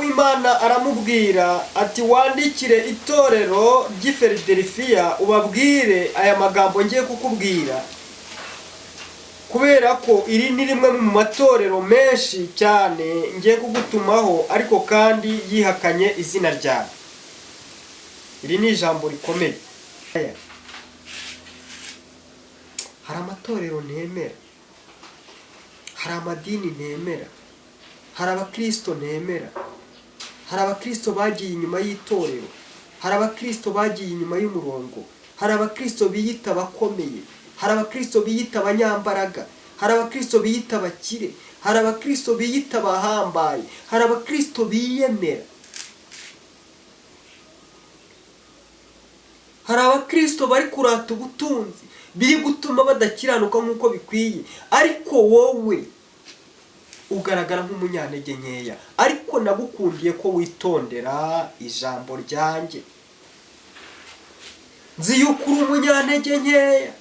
w'Imana aramubwira ati: "Wandikire itorero ry'i Filadelfiya, ubabwire aya magambo ngiye kukubwira," kubera ko iri ni rimwe mu matorero menshi cyane ngiye kugutumaho, ariko kandi yihakanye izina ryawe. Iri ni ijambo rikomeye. Hari amatorero ntemera, hari amadini ntemera, hari abakirisito ntemera, hari abakirisito bagiye inyuma y'itorero, hari abakirisito bagiye inyuma y'umurongo, hari abakirisito biyita abakomeye, hari abakirisito biyita abanyambaraga, hari abakirisito biyita abakire, hari abakirisito biyita abahambaye, hari abakirisito biyemera, hari abakirisito bari kurata ubutunzi biri gutuma badakiranuka nk'uko bikwiye. Ariko wowe ugaragara nk'umunyantege nkeya, ariko nagukundiye ko witondera ijambo ryanjye. Nzi yuko uri umunyantege nkeya,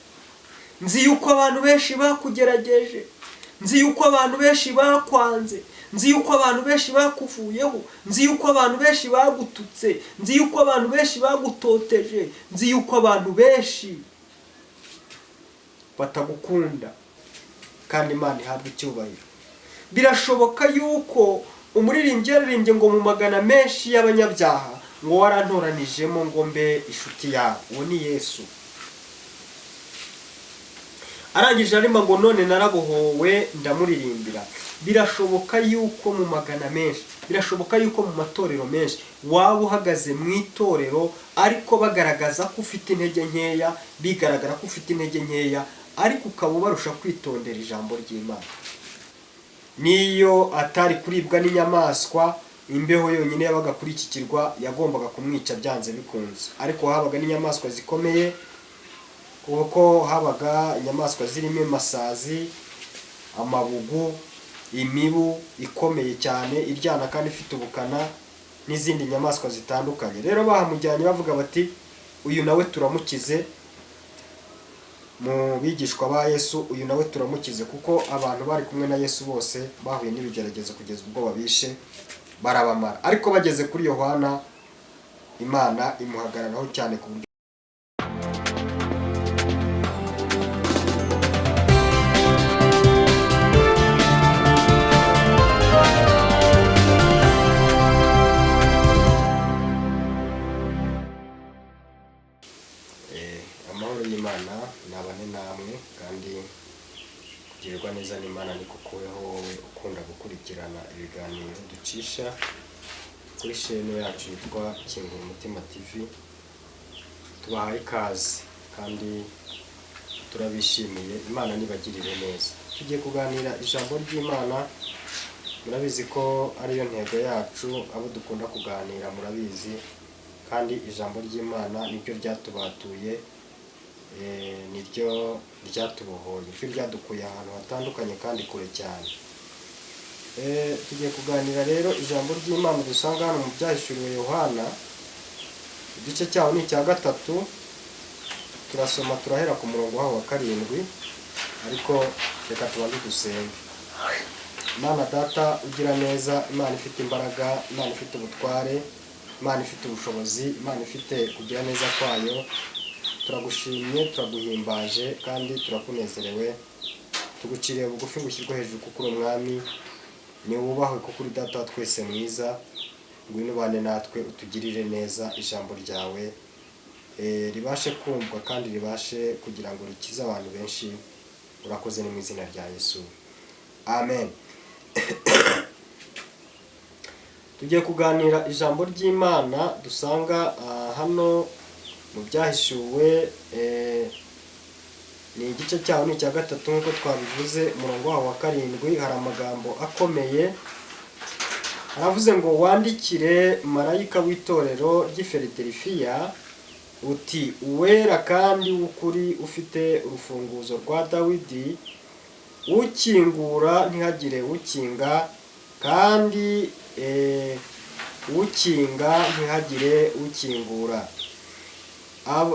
nzi yuko abantu benshi bakugerageje, nzi yuko abantu benshi bakwanze, nzi yuko abantu benshi bakuvuyeho, nzi yuko abantu benshi bagututse, nzi yuko abantu benshi bagutoteje, nzi yuko abantu benshi batagukunda. Kandi Imana ihabwa icyubahiro. Birashoboka yuko umuririmbyi yaririmbye ngo: "Mu magana menshi y'abanyabyaha, ngo warantoranijemo ngo mbe inshuti yawe." Uwo ni Yesu. Arangije arimo ngo: "None narabohowe, ndamuririmbira." Birashoboka yuko mu magana menshi, birashoboka yuko mu matorero menshi waba uhagaze mu itorero, ariko bagaragaza ko ufite intege nkeya, bigaragara ko ufite intege nkeya, ariko ukaba ubarusha kwitondera ijambo ry'Imana. Niyo atari kuribwa n'inyamaswa, imbeho yonyine yabaga kuri iki kirwa yagombaga kumwica byanze bikunze. Ariko habaga n'inyamaswa zikomeye, kuko habaga inyamaswa zirimo amasazi, amabugu, imibu ikomeye cyane iryana kandi ifite ubukana, n'izindi nyamaswa zitandukanye. Rero bahamujyanye bavuga bati: "Uyu nawe turamukize mu bigishwa ba Yesu, uyu nawe turamukize," kuko abantu bari kumwe na Yesu bose bahuye n'ibigeragezo kugeza ubwo babishe barabamara. Ariko bageze kuri Yohana, Imana imuhagararaho cyane ku buryo amahoro y'Imana nabane namwe, kandi kugirirwa neza n'Imana ni kukuweho wowe ukunda gukurikirana ibiganiro ducisha kuri shene yacu yitwa Kingura Umutima TV. Tubahaye ikaze kandi turabishimiye. Imana nibagirire neza. Tugiye kuganira ijambo ry'Imana. Murabizi ko ariyo ntego yacu, abo dukunda kuganira murabizi. Kandi ijambo ry'Imana niryo ryatubatuye, niryo ryatubohoye, niryo ryadukuye ahantu hatandukanye kandi kure cyane. Tugiye kuganira rero ijambo ry'Imana dusanga hano mu Byahishuriwe Yohana, igice cyaho ni icya 3. Turasoma, turahera ku murongo waho wa 7, ariko reka tubanze dusenge. Imana Data ugira neza, Imana ifite imbaraga, Imana ifite ubutware, Imana ifite ubushobozi, Imana ifite kugira neza kwayo, turagushimye, turaguhimbaje kandi turakunezerewe. Tuguciriye bugufi ngo ushyirwe hejuru kuko uri umwami, ni wubahwe kuko uri Data wa twese mwiza. Ngwino ubane natwe, utugirire neza, ijambo ryawe ribashe kumvwa kandi ribashe kugira ngo rikize abantu benshi. Urakoze, ni mu izina rya Yesu, amen. Tugiye kuganira ijambo ry'Imana dusanga hano mu Byahishuwe, ni igice cyaho ni icya 3 nk'uko twabivuze, umurongo waho wa 7. Hari amagambo akomeye. Aravuze ngo: "Wandikire marayika w'itorero ry'i Filadelfiya uti: Uwera kandi w'ukuri, ufite urufunguzo rwa Dawidi, ukingura ntihagire ukinga, kandi ukinga ntihagire ukingura.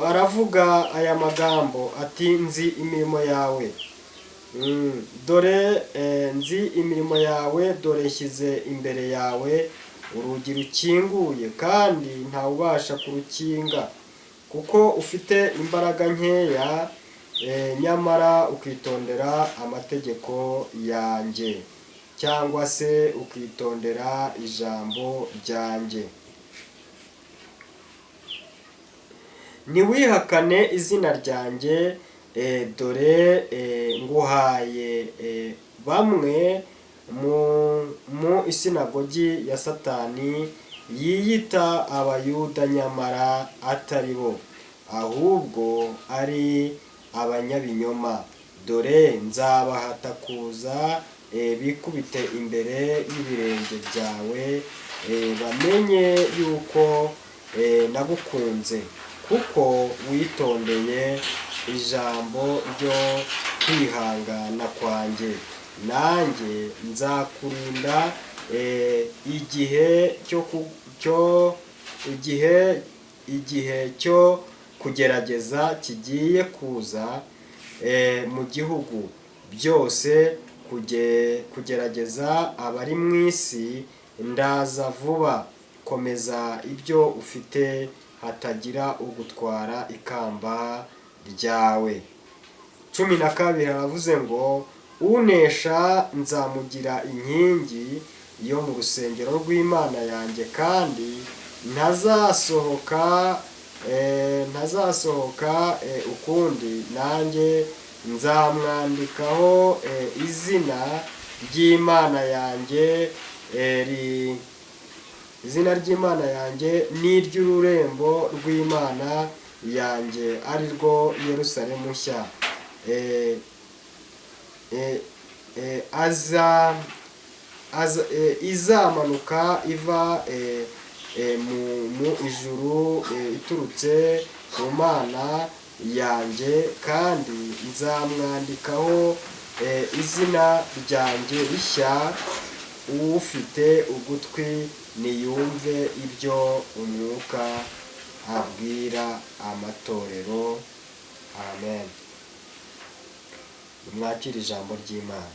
Aravuga aya magambo ati: Nzi imirimo yawe. Dore nzi imirimo yawe, dore nshyize imbere yawe Urugi rukinguye kandi ntawubasha kurukinga, kuko ufite imbaraga nkeya, nyamara ukitondera amategeko yanjye, cyangwa se ukitondera ijambo ryanjye. Ntiwihakane izina ryanjye, dore nguhaye bamwe mu isinagogi ya Satani yiyita Abayuda nyamara atari bo, ahubwo ari abanyabinyoma. Dore nzabahata kuza bikubite imbere y'ibirenge byawe, bamenye yuko nagukunze, kuko witondeye ijambo ryo kwihangana kwanjye. Nanjye nzakurinda igihe cyo cyo igihe cyo kugerageza kigiye kuza mu gihugu byose, kugerageza abari mu isi. Ndaza vuba. Komeza ibyo ufite, hatagira ugutwara ikamba ryawe. 12 aravuze ngo: "Unesha nzamugira inkingi yo mu rusengero rw'Imana yanjye, kandi ntazasohoka ukundi. Nanjye nzamwandikaho izina ry'Imana yanjye, izina ry'Imana yanjye n'iry'ururembo rw'Imana yanjye, ari rwo Yerusalemu nshya, izamanuka iva mu ijuru iturutse ku Mana yanjye, kandi nzamwandikaho izina ryanjye rishya. Ufite ugutwi niyumve ibyo Umwuka abwira amatorero." Amen. Mwakire ijambo ry'Imana.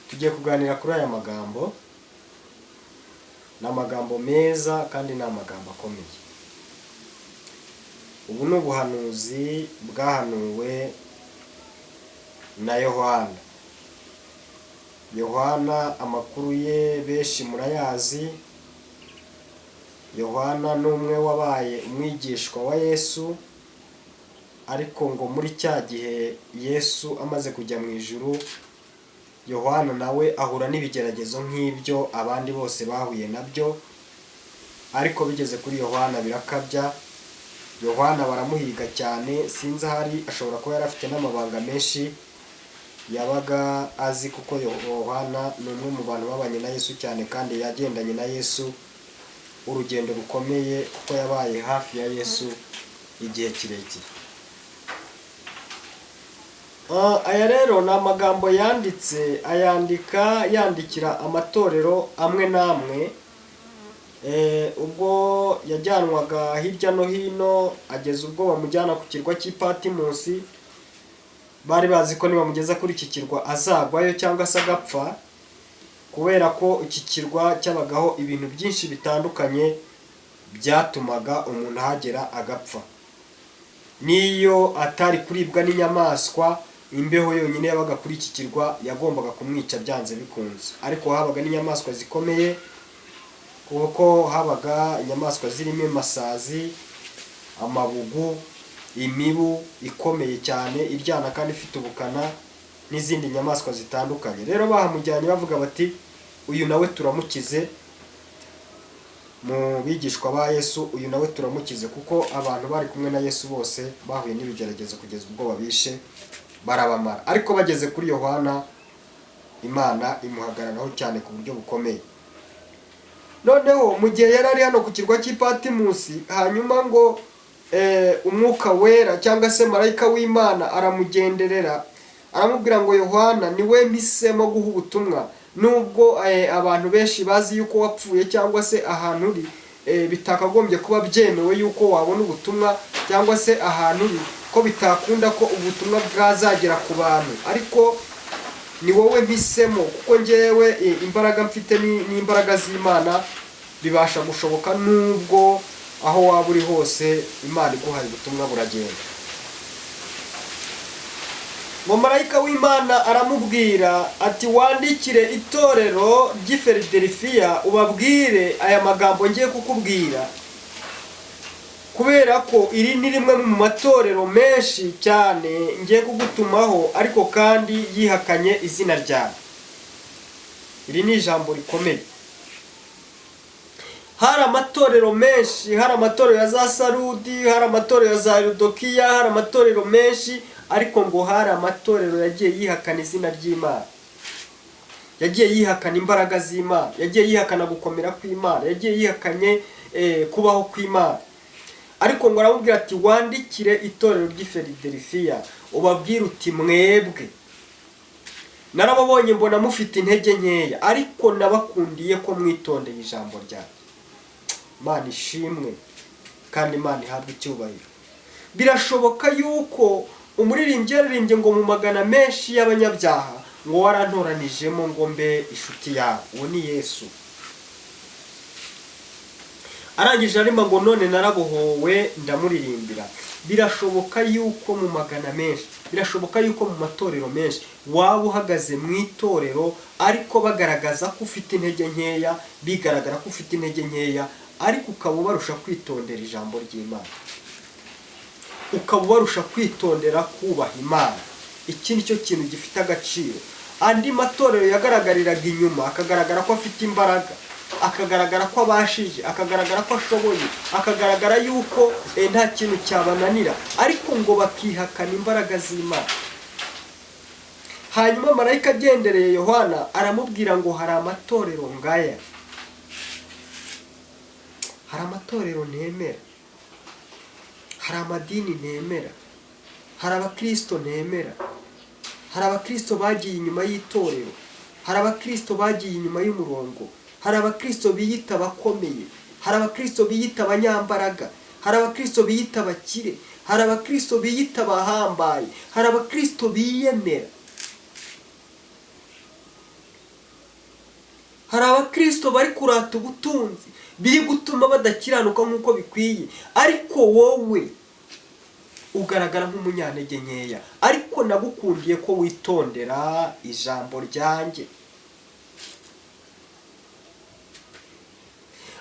Tugiye kuganira kuri aya magambo. Ni amagambo meza kandi ni amagambo akomeye. Ubu ni ubuhanuzi bwahanuwe na Yohana. Yohana, amakuru ye benshi murayazi. Yohana ni umwe wabaye umwigishwa wa Yesu, ariko ngo muri cya gihe Yesu amaze kujya mu ijuru, Yohana nawe ahura n'ibigeragezo nk'ibyo abandi bose bahuye nabyo, ariko bigeze kuri Yohana birakabya. Yohana baramuhiga cyane. Sinzi ahari, ashobora kuba yari afite n'amabanga menshi yabaga azi, kuko Yohana ni umwe mu bantu babanye na Yesu cyane, kandi yagendanye na Yesu urugendo rukomeye, kuko yabaye hafi ya Yesu igihe kirekire. Aya rero ni amagambo yanditse, ayandika yandikira amatorero amwe n'amwe. Ubwo yajyanwaga hirya no hino, ageza ubwo bamujyana ku kirwa cy'i Patimusi. Bari bazi ko nibamugeza kuri iki kirwa azagwayo cyangwa se agapfa, kubera ko iki kirwa cyabagaho ibintu byinshi bitandukanye byatumaga umuntu ahagera agapfa. N'iyo atari kuribwa n'inyamaswa, imbeho yonyine yabaga kuri iki kirwa yagombaga kumwica byanze bikunze. Ariko habaga n'inyamaswa zikomeye, kuko habaga inyamaswa zirimo amasazi, amabugu, imibu ikomeye cyane iryana kandi ifite ubukana, n'izindi nyamaswa zitandukanye. Rero bahamujyanye bavuga bati: "Uyu nawe turamukize mu bigishwa ba Yesu, uyu nawe turamukize," kuko abantu bari kumwe na Yesu bose bahuye n'ibigeragezo kugeza ubwo babishe barabamara. Ariko bageze kuri Yohana, Imana imuhagararaho cyane ku buryo bukomeye. Noneho mu gihe yari ari hano ku kirwa cy'i Patimusi, hanyuma ngo Umwuka Wera cyangwa se marayika w'Imana aramugenderera, aramubwira ngo: "Yohana, niwe mpisemo guha ubutumwa, nubwo abantu benshi bazi yuko wapfuye cyangwa se ahantu uri bitakagombye kuba byemewe yuko wabona ubutumwa, cyangwa se ahantu uri ko bitakunda ko ubutumwa bwazagera ku bantu, ariko Ni wowe mpisemo, kuko ngewe imbaraga mfite ni imbaraga z'Imana, bibasha gushoboka nubwo aho waba uri hose Imana iguhaye ubutumwa buragenda. Ngo marayika w'Imana aramubwira ati: "Wandikire itorero ry'i Filadelfiya, ubabwire aya magambo ngiye kukubwira," kubera ko iri ni rimwe mu matorero menshi cyane ngiye kugutumaho, ariko kandi yihakanye izina ryawe. Iri ni ijambo rikomeye. Hari amatorero menshi, hari amatorero ya za Sarudi, hari amatorero ya za Rudokiya, hari amatorero menshi, ariko ngo hari amatorero yagiye yihakana izina ry'Imana, yagiye yihakana imbaraga z'Imana, yagiye yihakana gukomera kw'Imana, yagiye yihakanye kubaho kw'Imana. Ariko ngo aramubwira ati: "Wandikire itorero ry'i Filadelfiya, ubabwire uti: mwebwe narababonye mbona mufite intege nkeya, ariko nabakundiye ko mwitondeye ijambo ryanjye." Imana ishimwe kandi Imana ihabwe icyubahiro. Birashoboka yuko umuririmbyi yaririmbye ngo: "Mu magana menshi y'abanyabyaha, ngo warantoranijemo ngo mbe inshuti yawe." Uwo ni Yesu. Arangije arimo ngo: "None narabohowe, ndamuririmbira." Birashoboka yuko mu magana menshi, birashoboka yuko mu matorero menshi waba uhagaze mu itorero, ariko bagaragaza ko ufite intege nkeya, bigaragara ko ufite intege nkeya, ariko ukaba ubarusha kwitondera ijambo ry'Imana, ukaba ubarusha kwitondera kubaha Imana. Iki ni cyo kintu gifite agaciro. Andi matorero yagaragariraga inyuma, akagaragara ko afite imbaraga, akagaragara ko abashije, akagaragara ko ashoboye, akagaragara yuko nta kintu cyabananira, ariko ngo bakihakana imbaraga z'Imana. Hanyuma marayika agendereye Yohana aramubwira ngo: "Hari amatorero ngaya, hari amatorero ntemera, hari amadini ntemera, hari abakristo ntemera, hari abakristo bagiye inyuma y'itorero, hari abakristo bagiye inyuma y'umurongo, hari abakristo biyita abakomeye, hari abakristo biyita abanyambaraga, hari abakristo biyita abakire, hari abakristo biyita abahambaye, hari abakristo biyemera, hari abakristo bari kurata ubutunzi biri gutuma badakiranuka nk'uko bikwiye, ariko wowe ugaragara nk'umunyantege nkeya, ariko nagukundiye ko witondera ijambo ryanjye."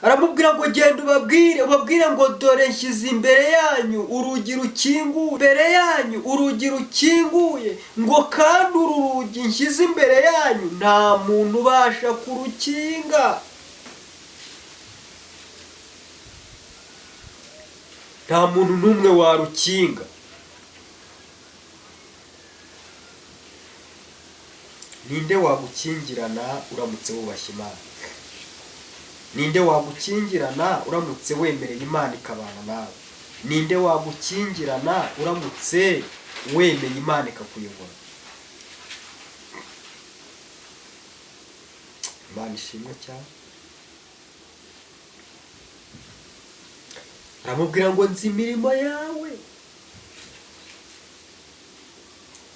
Aramubwira ngo: "Genda ubabwire ngo dore nshyize imbere yanyu urugi rukinguye, imbere yanyu urugi rukinguye, ngo kandi uru rugi nshyize imbere yanyu nta muntu ubasha kurukinga." Nta muntu n'umwe warukinga. Ninde wagukingirana uramutse wubashye Imana? Ninde wagukingirana uramutse wemereye Imana ikabana nawe? Ninde wagukingirana uramutse wemeye Imana ikakuyobora? Imana ishimwe cyane. Aramubwira ngo: "Nzi imirimo yawe,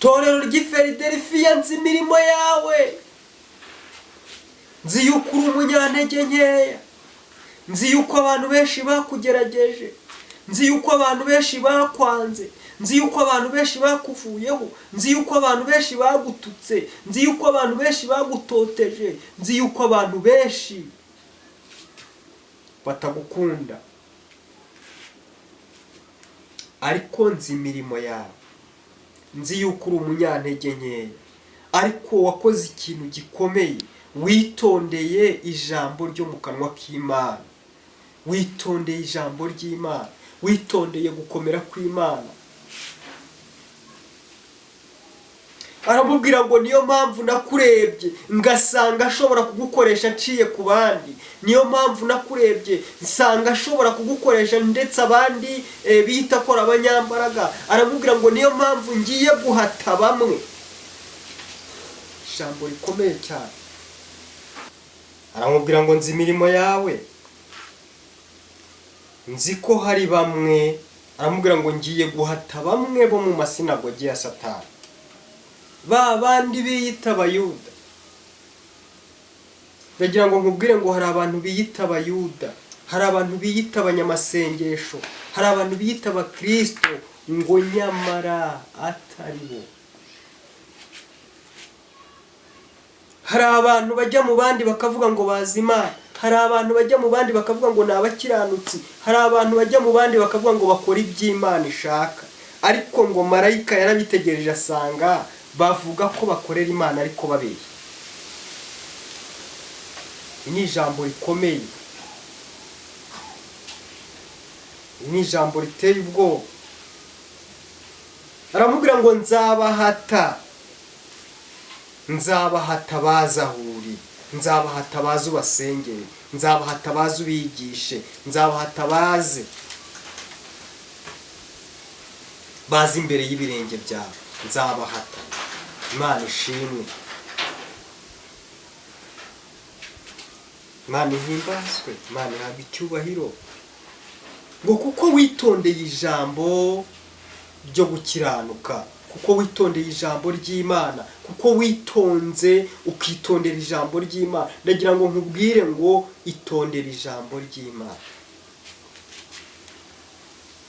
torero ry'i Filadelfiya, nzi imirimo yawe, nzi yuko uri umunyantege nkeya, nzi yuko abantu benshi bakugerageje, nzi yuko abantu benshi bakwanze, nzi yuko abantu benshi bakuvuyeho, nzi yuko abantu benshi bagututse, nzi yuko abantu benshi bagutoteje, nzi yuko abantu benshi batagukunda, ariko nzi imirimo yawe, nzi yuko uri umunyantege nkeya, ariko wakoze ikintu gikomeye, witondeye ijambo ryo mu kanwa k'Imana, witondeye ijambo ry'Imana, witondeye gukomera kw'Imana." Aramubwira ngo: "Niyo mpamvu nakurebye ngasanga ashobora kugukoresha aciye ku bandi, niyo mpamvu nakurebye nsanga ashobora kugukoresha ndetse abandi bita ko ari abanyambaraga." Aramubwira ngo: "Niyo mpamvu ngiye guhata bamwe." Ijambo rikomeye cyane. Aramubwira ngo: "Nzi imirimo yawe, nzi ko hari bamwe." Aramubwira ngo: "Ngiye guhata bamwe bo mu masinagogi ya Satani." Ba bandi biyita Abayuda. Ndagira ngo nkubwire ngo hari abantu biyita Abayuda, hari abantu biyita abanyamasengesho, hari abantu biyita Abakristo, ngo nyamara atari bo. Hari abantu bajya mu bandi bakavuga ngo bazi Imana, hari abantu bajya mu bandi bakavuga ngo ni abakiranutsi, hari abantu bajya mu bandi bakavuga ngo bakora iby'Imana ishaka, ariko ngo marayika yarabitegereje asanga bavuga ko bakorera Imana ariko babeshya. Iri ni ijambo rikomeye, iri ni ijambo riteye ubwoba. Aramubwira ngo nzabahata, nzabahata baze aho uri, nzabahata baze ubasengere, nzabahata baze ubigishe, nzabahata baze baze imbere y'ibirenge byawe, nzabahata. Imana ishimwe, Imana ihimbazwe, Imana ihabwe icyubahiro. Ngo kuko witondeye ijambo ryo gukiranuka, kuko witondeye ijambo ry'Imana, kuko witonze ukitondera ijambo ry'Imana. Ndagira ngo nkubwire ngo itondere ijambo ry'Imana,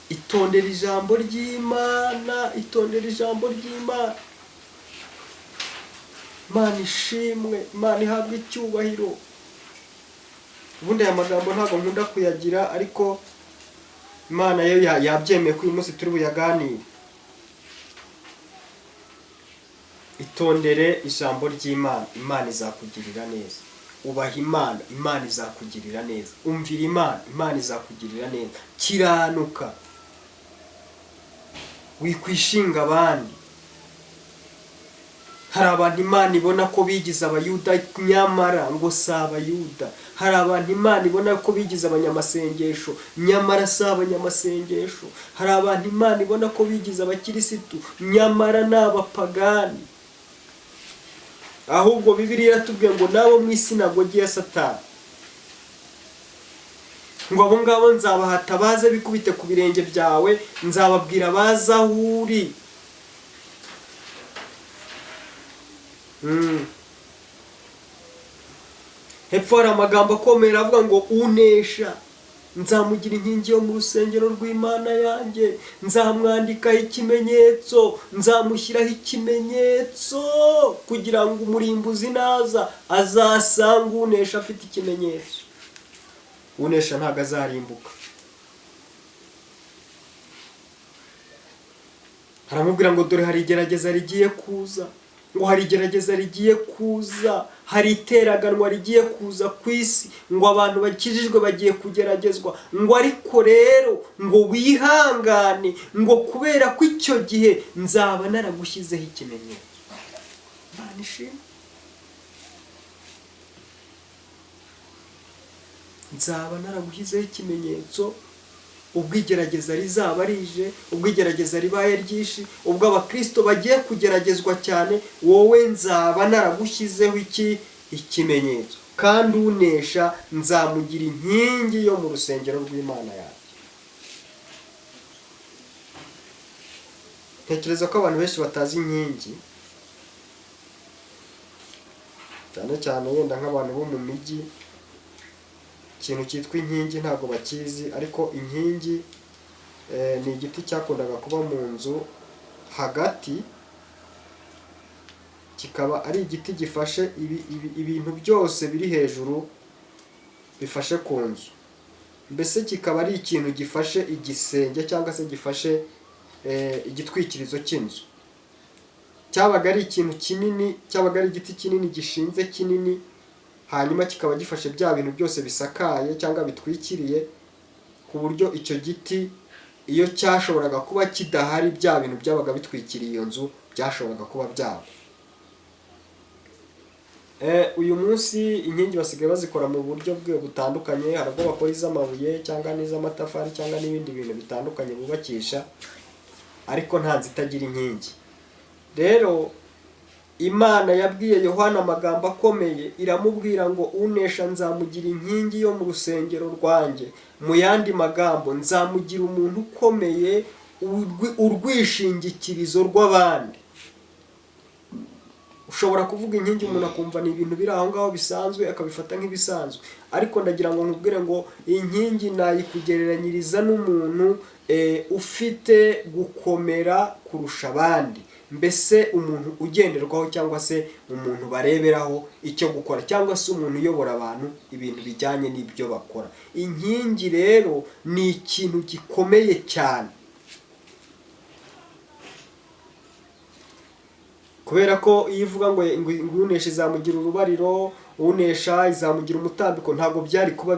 itondere ijambo ry'Imana, itondere ijambo ry'Imana. Imana ishimwe, Imana ihabwe icyubahiro. Ubundi aya magambo ntabwo nkunda kuyagira, ariko Imana yo yabyemeye ko uyu munsi turi buyaganire. Itondere ijambo ry'Imana, Imana izakugirira neza. Ubaha Imana, Imana izakugirira neza. Umvira Imana, Imana izakugirira neza. Kiranuka, wikwishinga abandi. Hari abantu Imana ibona ko bigize Abayuda nyamara ngo si Abayuda. Hari abantu Imana ibona ko bigize abanyamasengesho nyamara si abanyamasengesho. Hari abantu Imana ibona ko bigize abakirisitu nyamara ni abapagani. Ahubwo Bibiliya iratubwiye ngo nabo mu isinagogi ya Satani, ngo abo ngabo nzabahata baze bikubite ku birenge byawe, nzababwira baze aho uri. Hepfo hari amagambo akomeye avuga ngo unesha nzamugira inkingi yo mu rusengero rw'Imana yanjye, nzamwandikaho ikimenyetso, nzamushyiraho ikimenyetso, kugira ngo umurimbuzi naza azasanga unesha afite ikimenyetso. Unesha ntabwo azarimbuka. Aramubwira ngo dore hari igerageza rigiye kuza, ngo hari igerageza rigiye kuza, hari iteraganwa rigiye kuza ku isi, ngo abantu bakijijwe bagiye kugeragezwa, ngo ariko rero ngo wihangane, ngo kubera ko icyo gihe nzaba naragushyizeho ikimenyetso. Imana ishimwe. Nzaba naragushyizeho ikimenyetso ubwo igerageza rizaba rije, ubwo igerageza ribaye ryinshi, ubwo abakristo bagiye kugeragezwa cyane, wowe nzaba naragushyizeho iki ikimenyetso, kandi unesha nzamugira inkingi yo mu rusengero rw'Imana yanjye. Ntekereza ko abantu benshi batazi inkingi, cyane cyane yenda nk'abantu bo mu mijyi, ikintu cyitwa inkingi ntabwo bakizi, ariko inkingi ni igiti cyakundaga kuba mu nzu hagati, kikaba ari igiti gifashe ibintu byose biri hejuru bifashe ku nzu, mbese kikaba ari ikintu gifashe igisenge cyangwa se gifashe igitwikirizo cy'inzu. Cyabaga ari ikintu kinini, cyabaga ari igiti kinini gishinze kinini, hanyuma kikaba gifashe bya bintu byose bisakaye cyangwa bitwikiriye, ku buryo icyo giti iyo cyashoboraga kuba kidahari bya bintu byabaga bitwikiriye iyo nzu byashoboraga kuba byagwa. Uyu munsi inkingi basigaye bazikora mu buryo butandukanye, hari ubwo bakora iz'amabuye cyangwa n'iz'amatafari cyangwa n'ibindi bintu bitandukanye bubakisha, ariko nta nzu itagira inkingi. Rero Imana yabwiye Yohana amagambo akomeye, iramubwira ngo unesha nzamugira inkingi yo mu rusengero rwanjye. Mu yandi magambo, nzamugira umuntu ukomeye, urwishingikirizo rw'abandi. Ushobora kuvuga inkingi umuntu akumva ni ibintu biri aho ngaho bisanzwe, akabifata nk'ibisanzwe, ariko ndagira ngo nkubwire ngo inkingi nayikugereranyiriza n'umuntu ufite gukomera kurusha abandi, mbese umuntu ugenderwaho cyangwa se umuntu bareberaho icyo gukora, cyangwa se umuntu uyobora abantu ibintu bijyanye n'ibyo bakora. Inkingi rero ni ikintu gikomeye cyane, kubera ko iyo ivuga ngo unesha izamugira urubariro, unesha izamugira umutambiko, ntabwo byari kuba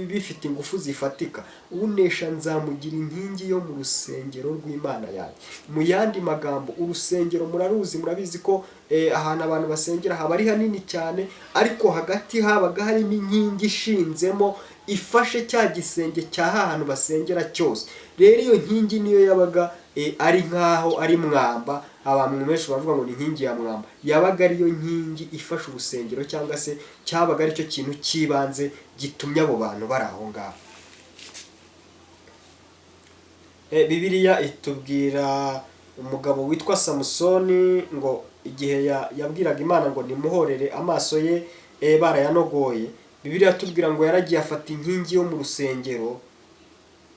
bifite ingufu zifatika. Unesha nzamugira inkingi yo mu rusengero rw'Imana yanjye. Mu yandi magambo, urusengero muraruzi, murabizi ko ahantu abantu basengera haba ari hanini cyane, ariko hagati habaga harimo inkingi ishinzemo ifashe cya gisenge cya hantu basengera cyose. Rero iyo nkingi niyo yabaga ari nkaho ari mwamba. Abantu benshi bavuga ngo ni inkingi ya mwamba, yabaga ariyo nkingi ifasha urusengero, cyangwa se cyabaga aricyo kintu cy'ibanze gitumye abo bantu bari aho ngaho. Bibiliya itubwira umugabo witwa Samusoni ngo igihe yabwiraga Imana ngo nimuhorere amaso ye barayanogoye, Bibiliya itubwira ngo yaragiye afata inkingi yo mu rusengero,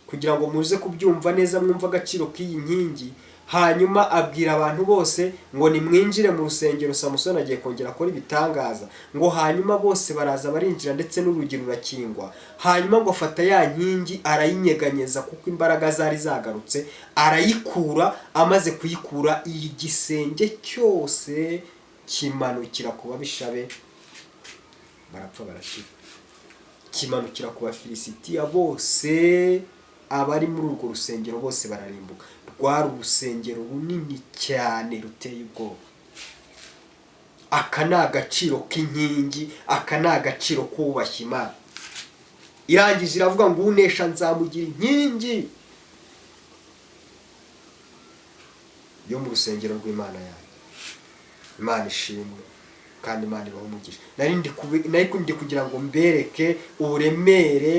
kugira ngo muze kubyumva neza mwumve agaciro k'iyi nkingi. Hanyuma abwira abantu bose ngo nimwinjire mu rusengero, Samusoni agiye kongera akora ibitangaza. Ngo hanyuma bose baraza barinjira, ndetse n'urugi rurakingwa. Hanyuma ngo afata ya nkingi arayinyeganyeza, kuko imbaraga zari zagarutse, arayikura. Amaze kuyikura, igisenge cyose kimanukira ku babisha be, barapfa barashira. Kimanukira ku Bafilisitiya bose, abari muri urwo rusengero bose bararimbuka. Rwari urusengero runini cyane ruteye ubwoba. Aka ni agaciro k'inkingi, aka ni agaciro k'uwubashye Imana. Irangije iravuga ngo unesha nzamugira inkingi yo mu rusengero rw'Imana yanjye. Imana ishimwe kandi Imana ibahe umugisha. Nari ndi kugira ngo mbereke uburemere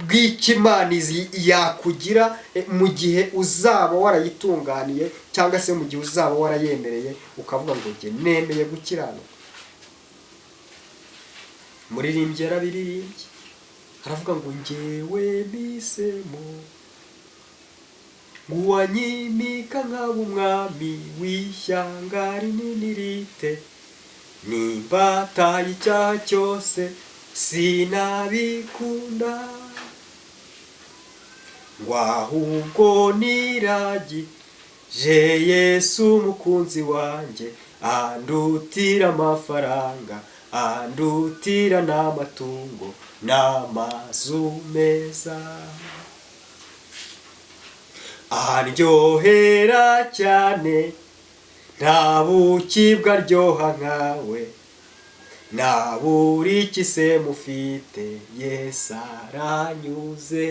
bw'Imana yakugira mu gihe uzaba warayitunganiye, cyangwa se mu gihe uzaba warayemereye ukavuga ngo njye nemeye gukiranuka. Muririmbyi yarabiririmbye, aravuga ngo njyewe mpisemo uwanyimika nkaba umwami w'ishyanga rinini rite, nimbataye icyaha cyose sinabikunda, ngo ahubwo niragije Yesu umukunzi wanjye, andutira amafaranga, andutira n'amatungo n'amazu meza, aryohera cyane nta buki bwaryoha nkawe, nta buri kise mufite Yesu aranyuze,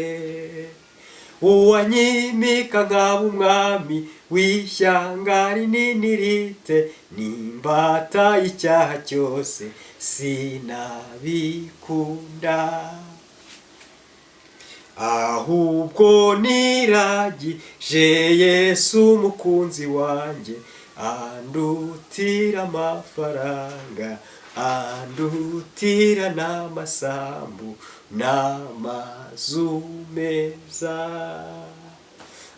uwanyimika nkaba umwami w'ishyanga rinini rite, nimbata icyaha cyose sinabikunda, ahubwo niragije Yesu umukunzi wanjye, andutira amafaranga, andutira n'amasambu n'amazu meza,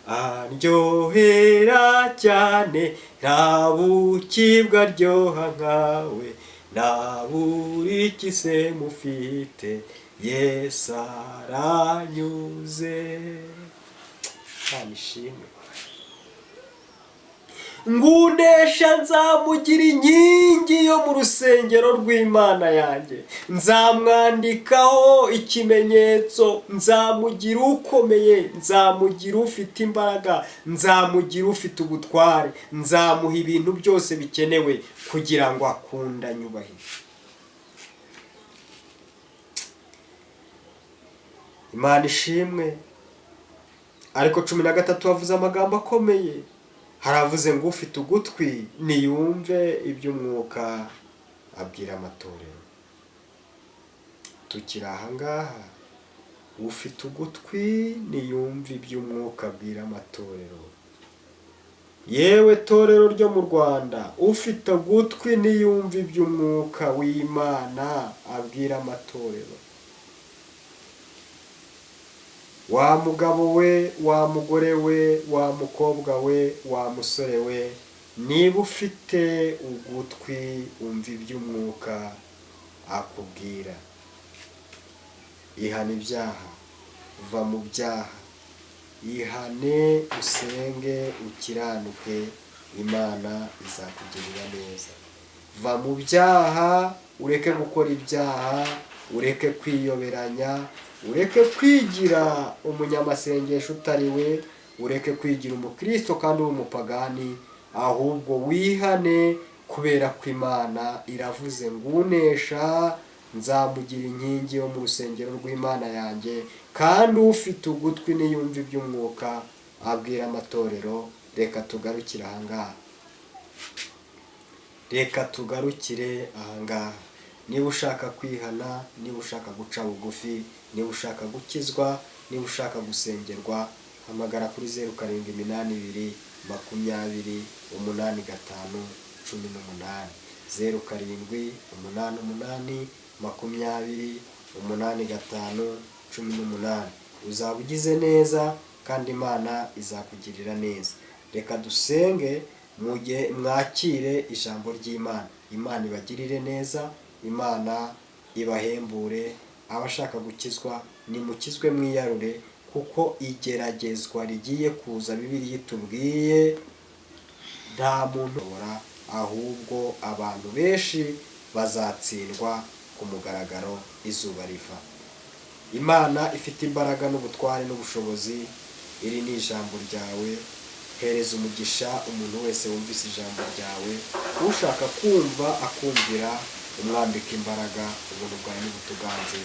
aryohera cyane nta buki bwaryoha nkawe, nta buri kise mufite Yesu aranyuze. Imana ishimwe. Ngunesha nzamugira inkingi yo mu rusengero rw'Imana yanjye, nzamwandikaho ikimenyetso, nzamugira ukomeye, nzamugira ufite imbaraga, nzamugira ufite ubutware, nzamuha ibintu byose bikenewe kugira ngo akunde anyubahe. Imana ishimwe. Ariko 13 havuze amagambo akomeye, haravuze ngo ufite ugutwi niyumve iby'umwuka abwira amatorero. Tukiri aha ngaha, ufite ugutwi niyumve iby'umwuka abwira amatorero. Yewe torero ryo mu Rwanda, ufite ugutwi niyumva iby'umwuka w'Imana abwira amatorero. Wa mugabo we, wa mugore we, wa mukobwa we, wa musore we, niba ufite ugutwi umva iby'umwuka akubwira. Ihana ibyaha, va mu byaha, ihane, usenge, ukiranuke, Imana izakugirira neza. Va mu byaha, ureke gukora ibyaha, ureke kwiyoberanya, ureke kwigira umunyamasengesho utari we, ureke kwigira umukristo kandi uri umupagani, ahubwo wihane, kubera ko Imana iravuze ngo unesha nzamugira inkingi yo mu rusengero rw'Imana yanjye, kandi ufite ugutwi niyumva iby'umwuka abwira amatorero. Reka tugarukire ahangaha, reka tugarukire ahangaha. Niba ushaka kwihana, niba ushaka guca bugufi, niba ushaka gukizwa, niba ushaka gusengerwa, hamagara kuri 0782 20 85 18, 0788 20 85 18. Uzaba ugize neza kandi Imana izakugirira neza. Reka dusenge mugihe mwakire ijambo ry'Imana. Imana ibagirire neza, Imana ibahembure. Abashaka gukizwa nimukizwe mwiyarure, kuko igeragezwa rigiye kuza. Bibiliya itubwiye nta muntu ubora, ahubwo abantu benshi bazatsindwa ku mugaragaro izuba riva. Imana ifite imbaraga n'ubutware n'ubushobozi, iri ni ijambo ryawe. Hereza umugisha umuntu wese wumvise ijambo ryawe, ushaka kumva akumvira, umwambika imbaraga, ubuntu bwawe n'ubutuganze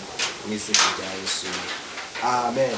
mu izina rya Yesu, amen.